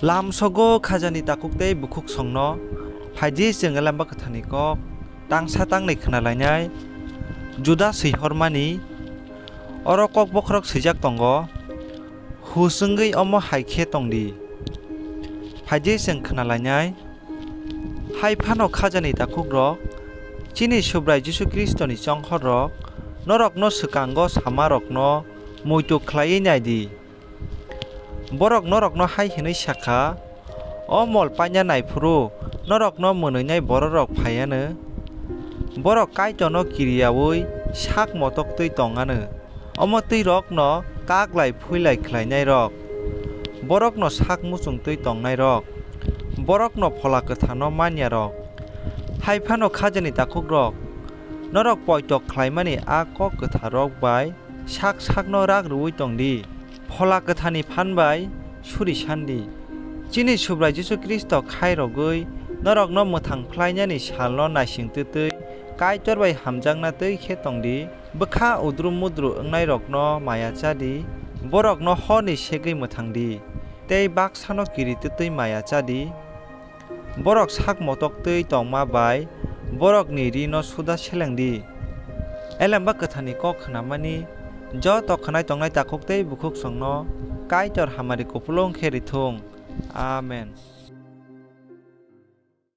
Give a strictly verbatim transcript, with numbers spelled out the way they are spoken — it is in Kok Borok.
Lamsogo khajani takhuk tei bukhuksongno. Phaidi chwng Elemba Kwtharni kok tangsa tangnwi khna lainai. Juda swi hormani. Oro kok bokhorok swijak tongo, hus wngwi omo hai khe tong di. Phaidi chwng khna lainai. Hai phano khajani takhukrok, chini Subrai Jisu Khristoni chonghorrok norokno swkango samarokno muitu khlaiwi nai di. Borok norokno hai hwnwi sa kha, o mol paina nai phuru norokno mwnwinai bororok phai anw. Borok Kaitorno kiriyaui sak motok twi tong anw. Omo twi rokno kaklai phuilai khlainairok, borokno sak muchung twi tongnairok, borokno Phola Kwtharno manyarok. Hai phano khajani takhukrok, norok poito khlaimani a kok kwtharrok bai sak sakno rak rwui tong di. Phola Kwtharni phan bai suri san di. Chini Subrai Jisu Khristo khairogwi norokno mwthang phlainani salno naising twtwi Kaitor bai hamjakna twi khe tong di. Bwkha udru mudru wngnairokno maya cha di, borokno horni segwi mwthang di, tei baksano kiri twtwi maya cha di. Borok sak motok twi tongma bai borokni rino suda seleng di. Elemba Kwtharni kok khnamani joto khwnai tongnai takhuk tei bukhuksongno Kaitor hamari kupulung khe rithung. Amen.